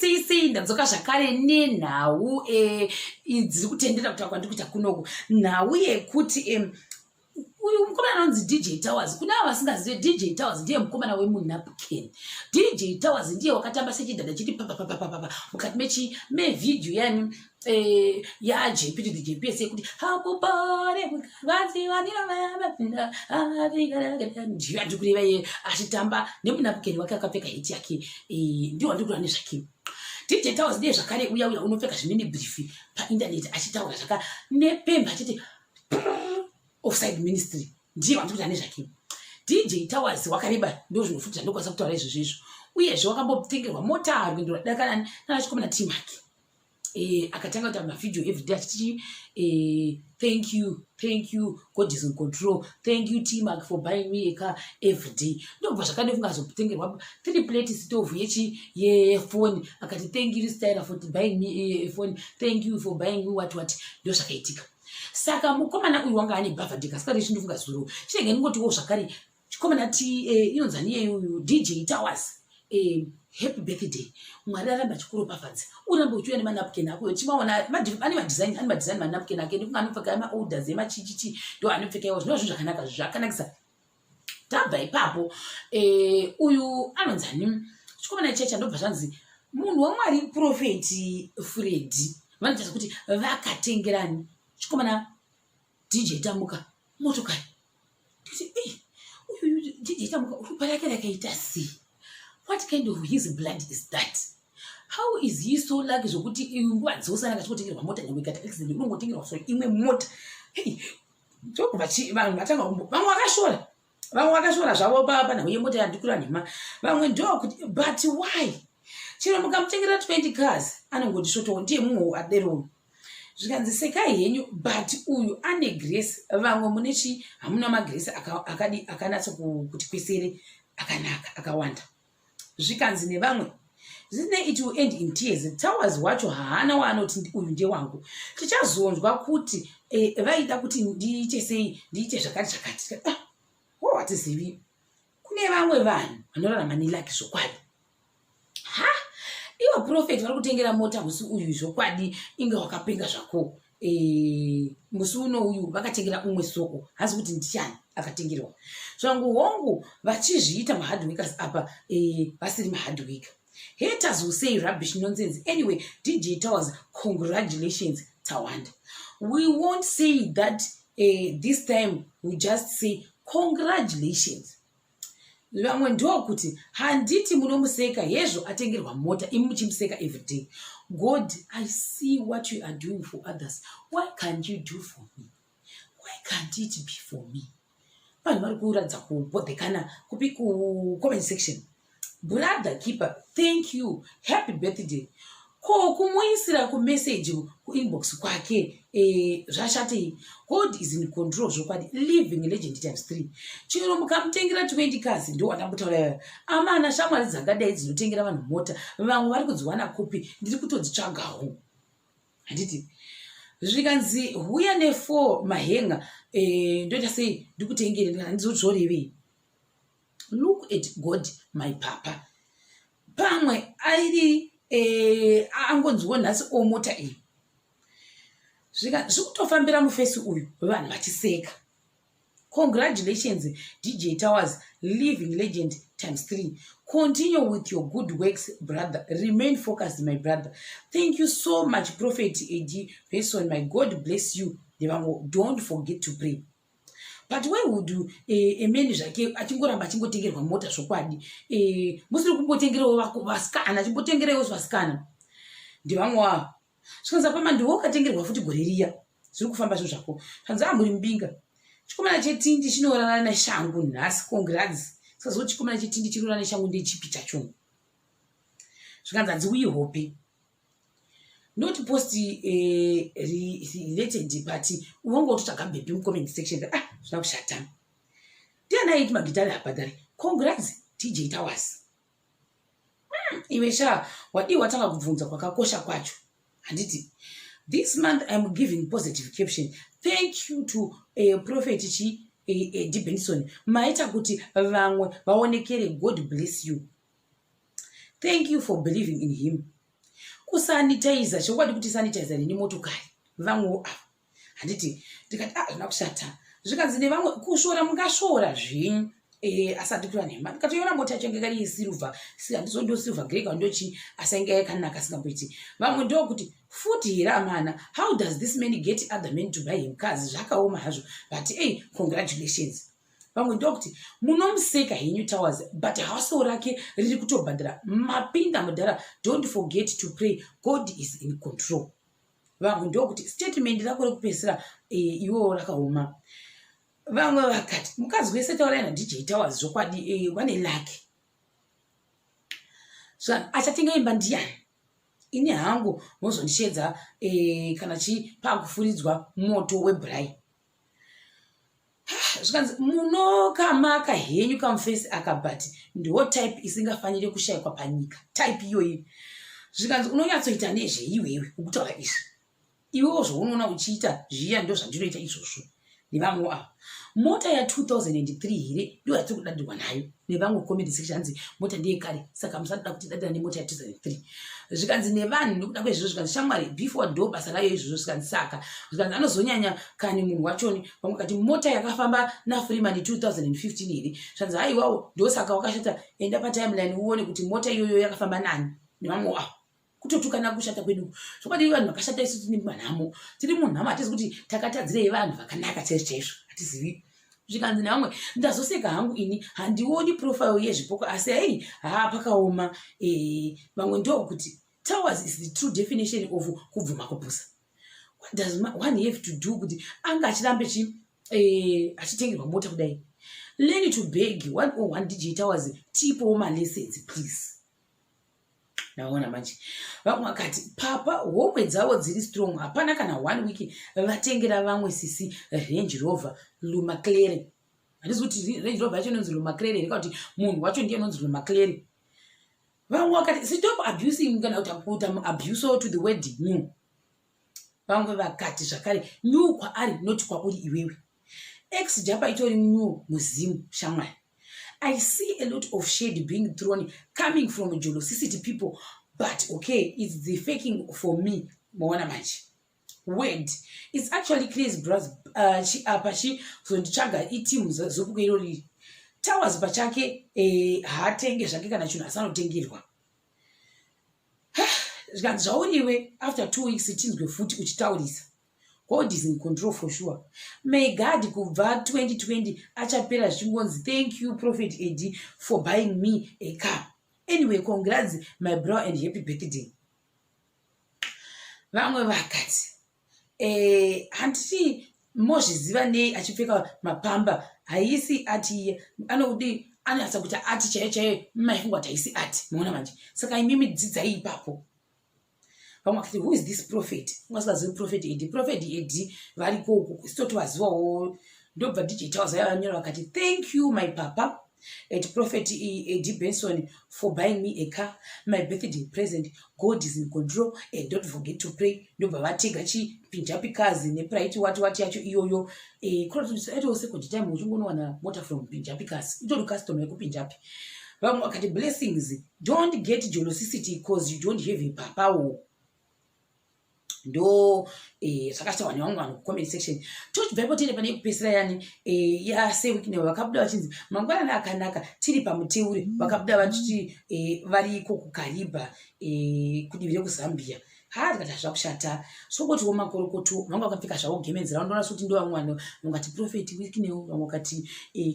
Sei sei, ndadzoka zvakare nenhau dziri kutendera kutaura kwandiri kuita kunoku. Nhau yekuti uyu mukomana anonzi DJ Towers. Kune ava vasingazive, DJ Towers ndiye mukomana wemunapkin. DJ Towers ndiye wakatamba sechidhadha chiti papapapapapa mukati mechi mevhidhiyo yani yaJP to the JPS yekuti hakupore ndiyo andiri kureva iye achitamba nemunapkin wake akapfeka heti yake. Ndiyo andiri kureva nezvake. DJ Towers ndiye zvakare uya uya unopfeka zvimini brief paindaneti achitaura zvaka nepemba achiti Offside Ministry. Ndiye wandiri kuita nezvake. DJ Towers wakareba, ndo zvinofuti zvandokwanisa kutaura izvozvo izvo. Uyezve wakambotengerwa mota rwendo rwadakanani nanachikomana Timak. Akatanga kuita mavhidhiyo everyday achiti "Thank you, thank you, God is in control, thank you Tmark for buying me a car everyday." Ndobva zvakadai kunge azotengerwa three plate stove yechi yefoni, akati, "Thank you Styler for buying me a phone, thank you for buying me what what." Ndo zvakaitika. Saka mukomana uyu wanga ane bhavhadheka sikati chindifunga zuro chinenge ndingotiwo zvakare chikomana ti inonzani iyeyu DJ Towers, happy birthday. Mwari aramba achikuropafadza, urambe uchiuya nemanapkin ako. Chimaona ane madesign, ane madesign manapkin ake, nekunge anopfeka emaorders emachichichi, ndo anopfeka iwo. Zvinova zvinhu zvakanaka, zvakanakisa. Tabva ipapo, uyu anonzani chikomana checha, ndobva zvanzi munhu waMwari Prophet Freddy vanoita sekuti vakatengerani chikomana DJ Tamuka motokari. Nditi uyu DJ Tamuka ropa rake rakaita sei? What kind of his blood is that? How is he so lucky zvokuti nguva dzose anenge achingotengerwa mota? Nyangwe ikaita accident, unongotengerwa so imwe mota. Hey, ndobva vanhu vatanga, vamwe vakashora, vamwe vakashora zvavo panhau yemota yandikura nhema. Vamwe ndokuti, "But why?" Chero mukamutengera 20 cars, anongoti svotowo ndiye mumwe aderowo. Zvikanzi, "Sekai henyu, but uyu ane grace. Vamwe mune chi hamuna magrace akadi akanatsa kuti kwesere akanaka akawanda." Zvikanzi nevamwe, "Zine it will end in tears. Towers wacho haana waanoti uyu ndewangu. Tichazonzwa kuti vaida kuti ndiite sei, ndiite zvakati zvakati." Ah, wo hatizivi. Kune vamwe vanhu vanorarama neluck zvokwadi. Ha, ivo prophet vari kutengera mota musi uyu, zvokwadi inge wakapenga zvako. Musi uno uyu vakatengera umwe soko, hazi kuti ndichani akatengerwa zvangu. Hongu, vachizviita mahard workers apa vasiri mahard worker. Haters will say rubbish, nonsense. Anyway, DJ Towers, congratulations, Tawanda. We won't say that this time, we just say congratulations. Vamwe ndokuti, "Handiti munomuseka hezvo atengerwa mota, imi muchimuseka everyday. God, I see what you are doing for others. Why can't you do for me? Why can't it be for me?" Vanhu vari kuratidza kubhodhekana kupi kucomment section. Brother Keeper, thank you, happy birthday. Ko kumuisira kumeseji kuinbox kwake zvashatei? God is in control zvokwadi. Living legend times 3. Chero mukamutengera 20 cars, ndo watambotaura. Amana, shamwari dzakadai dzinotengera vanhu mota, vamwe vari kudziwana kupi? Ndiri kutodzitsvagawo, handiti? Zvikanzi, "Huya ne4 mahenga, ndoita sei ndikutengere?" Handizozvorevei. Look at God, my papa. Pamwe airi angonziwo nhasi omota iyi zvikutofambira mufesi uyu, vanhu vachiseka. Congratulations, DJ Towers, living legend times 3. Continue with your good works, brother. Remain focused, my brother. Thank you so much, Prophet Ed Person. My God bless you. Nevamwe, don't forget to pray. But why would emeni zvake achingoramba achingotengerwa mota zvokwadi? Musiri kumbotengerewo vasikana, achimbotengerewo vasikana. Ndevamwe wavo. Zvikanzi, "Pama ndiwo ukatengerwa futi gore riya, zviri kufamba zvinhu zvako." Zvanzi, "Amuri mubinga chikomana chetindi chinorara neshangu nhasi. Congrats." Sikazivo chikomana chetindi chinorara neshangu ndechipi chacho. Zvikanzi, "Hanzi hope not post related, but unonge utotsvaga bhebhi mucomment section." Ah, zvina kushata. Ndiani aiti magitari habhadhari? Congrats, DJ Towers. Iwe sha, wadii watanga kubvunza kwakakosha kwacho, handiti? This month I'm giving positive caption. Thank you to Prophet chi D Benson. Maita kuti vamwe vaonekere. God bless you. Thank you for believing in him. Kusanitizer, chokwadi kuti sanitizer neni motokari. Vamwewo ava handiti ndikati, ah, zvina kushata. Zvikanzi nevamwe, kusvora mungasvora zvenyu, asi handikura nhema. Ndikatoiona mota yacho inge iri yesilver, handizo ndo silver grey kana ndochii, asi ainge yakanaka asingamboiti. Vamwe ndokuti, futi here amana, how does this man get other men to buy him cars? Zvakaoma hazvo, but ei, congratulations. Vamwe ndokuti, munomuseka henyu Towers, but hustle rake riri kutobhadhara. Mapinda mudhara, don't forget to pray, God is in control. Vamwe ndokuti, statement rako rekupedzisira iwewo rakaoma. Vamwe vakati, mukadzi wese taurai naDJ Towers, zvokwadi vane lucky. Achatenga imba ndiani? Ini hangu mozondishedza kana chi paakufuridzwa moto webraai. Zvikanzi, munokamaka henyu kamufesi aka, but ndiwo type isingafaniri kushayikwa panyika, type iyoyi. Zvikanzi, unonyatsoita nezveiwewe ukutaura izvi? Iwewo zvaunoona uchiita zviya ndo zvandinoita izvozvo. Nevamwewo ava, mota ya2003 here ndo yatiri kudadirwa nayo? Nevamwe comment section, hanzi mota ndeyekare, saka musada kutidadira nemota ya2003. Zvikanzi nevanhu, nekuda kwezvizvo, zvikanzi, shamwari, before ndo basa rayo izvozvo. Zvikanzi, saka zvikanzi anozonyanya kani munhu wachoni. Vamwe kati, mota yakafamba naFreeman 2015 here? Zvikanzi, haiwawo, ndosaka wakashata. Enda patimeline uone kuti mota iyoyo yakafamba nani. Nevamwewo ava kutotukana kushata kwedu. Zvokwadi vanhu vakashata, isu tine manhamo, tiri munhamo. Hatizi kuti takatadzirei vanhu vakanaka chaizvo chaizvo, hatizivi. Zvikanzi nevamwe, ndazoseka hangu ini, handioni profile yezvipoko, asi hei, haa, pakaoma. Vamwe ndokuti, Towers is the true definition of kubvuma kupusa. What does one have to do kuti anga achirambe chi achitengerwa mota kudai? Learn to beg 101. DJ Towers, tipowo malessons, please. Naona manje vamwe vakati, papa, homwe dzavo dziri strong, hapana kana one week vatengera vamwe sisi Range Rover Lumaclere. Handisi kuti Range Rover yacho inonzi Lumaclere here, kana kuti munhu wacho ndiye inonzi Lumaclere. Vamwe vakati, stop abusing, kana kuti kuita abuse to the word new. Vamwe vakati zvakare, new kwaari, not kwauri iwewe. Ex japa itori new muzimu, shamwari. I see a lot of shade being thrown coming from jealousy people, but okay, it's the faking for me. Maona manje word, it's actually crazy, bros. Apa chizonditsvaga itimu zopuko iro riri Towers pachake. Haatenge zvake kana chinhu, asi anotengerwa. Zvikanzi, zvauriwe after 2 weeks tinzwe futi uchitaurisa. God is in control for sure. May God kubva 2020 achapera zvichingonzi, thank you, Prophet Ed, for buying me a car. Anyway, congrats, my bro, and happy birthday. Vamwe vakati, handiti mozviziva nei achipfeka mapamba? Haisi ati anodi, anonyatsa kuti ati chaiyo chaiyo, maifunga kuti haisi ati. Maona manje, saka imimi dzidzai ipapo. Vamwe vakati, who is this prophet? Ungasingazivi Prophet Ed? Prophet Ed variko uku, sitotovazivawo. Ndobva DJ Towers vanyora vakati, thank you, my papa at Prophet Ed Benson, for buying me a car, my birthday present. God is in control and don't forget to pray. Ndobva vatega chiPunjabi Cars neprite wati wati yacho iyoyo. Aitowo second time uchingonowana mota from Punjabi Cars, itori customer yekuPunjabi. Vamwe vakati, blessings, don't get jealousity because you don't have a papawo. Ndo zvakataurwa nevamwe vanhu kucomment section. Tochibva ipo tiende pane yekupedzisira yani yaSir Wicknell. Vakabuda vachinzi, mangwanani akanaka, tiri pamuteure. Vakabuda vachiti variko kuKariba, kudivi rekuZambia. Ha, tikati hazvina kushata, sokotiwo makorokoto. Vanga vakapfeka zvavo gemenzi ravo. Ndoona sekuti ndo vamwe vanhu vangati Prophet Wicknell, vamwe vakati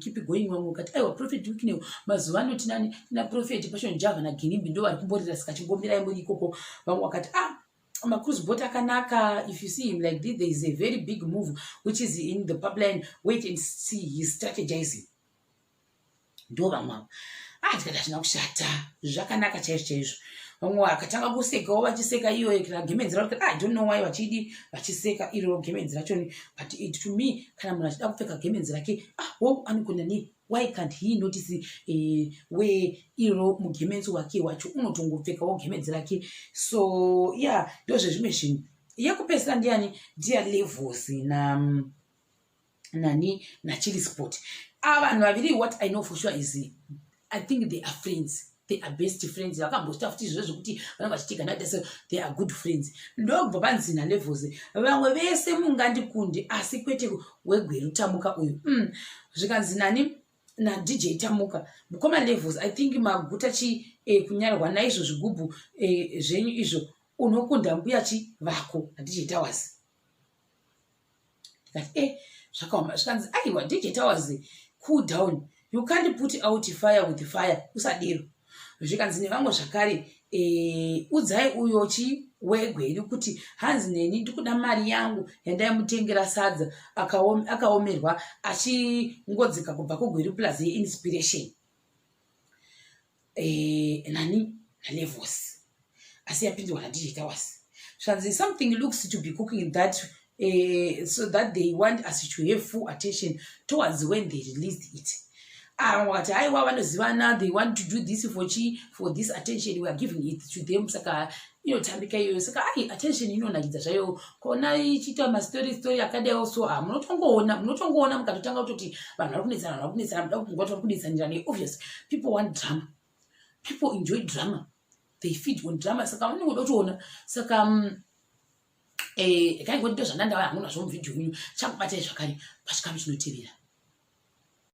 keep going, vamwe vakati aiwa, Prophet Wicknell. Mazuva ano tinani? Tina Prophet Passion Java naGinimbi, ndo vari kumborira, saka chingombirai muri ikoko. Vamwe vakati, ah, macruise boat akanaka. If you see him like this, there is a very big move which is in the pipeline. Wait and see, he's strategizing. Ndo vamwe avo. Ah, tikati hazvina kushata, zvakanaka chaizvo chaizvo. Vamwe vakatanga kusekawo, vachiseka iyo gemenzi ravo. I don't know why vachidi vachiseka iro gemenzi rachoni, but it, to me, kana munhu achida kupfeka gemenzi rake, ah, wo anogona nei? Why can't he notice where iro mugemenzi wake wacho unotongopfekawo gemenzi rake? So yeah, ndo zvezvimwe zvinhu. Yekupedzisira ndiani? Ndiya Levels na nani, naChili Sport. Ava vanhu vaviri, what I know for sure is I think they are friends. They are best friends. Vakamboita futi izvozvo zvekuti vanenge vachitigana, so they are good friends. Ndobva panzi naLevels, "Vamwe vese mungandikunde, asi kwete weGweru Tamuka uyu." Zvikanzi nani? NaDJ Tamuka, "Mukoma Levels, I think maguta chi kunyarwa naizvo zvigubhu zvenyu izvo. Unokunda mbuya chi vako." NaDJ Towers. Ndikati, "E, zvakaoma." Zvikanzi, "Aiwa, DJ Towers, cool down. You can't put out fire with fire, usadero." Zvikanzi nevamwe zvakare, "Udzai uyo chi weGweru kuti hanzi neni ndikuda mari yangu yandaimutengera sadza. Akaomerwa achingodzika kubva kuGweru plus yeInspiration." Nani? NaLevels. Asi yapindurwa naDJ Towers. Zvanzi, "Something looks to be cooking that so that they want us to have full attention towards when they released it." Vakati, "Aiwa, vanozivana. They want to do this for chi for this attention. We are giving it to them." Saka inotambika iyoyo. Saka ai, attention inonakidza zvayo kona ichiita mastori story akadaiwo. So ah, munotongoona mukatotanga kutoti vanhu vari kunetsana, vanhu vari kunetsana, muda kuti vari kunetsanirana. Obvious, people want drama, people enjoy drama, they feed on drama. Saka vanongoda kutoona. Saka kaingoti ndo zvandandava hangu nazvo muvhidhiyo ino. Chakubatai zvakare pachikamu chinotevera.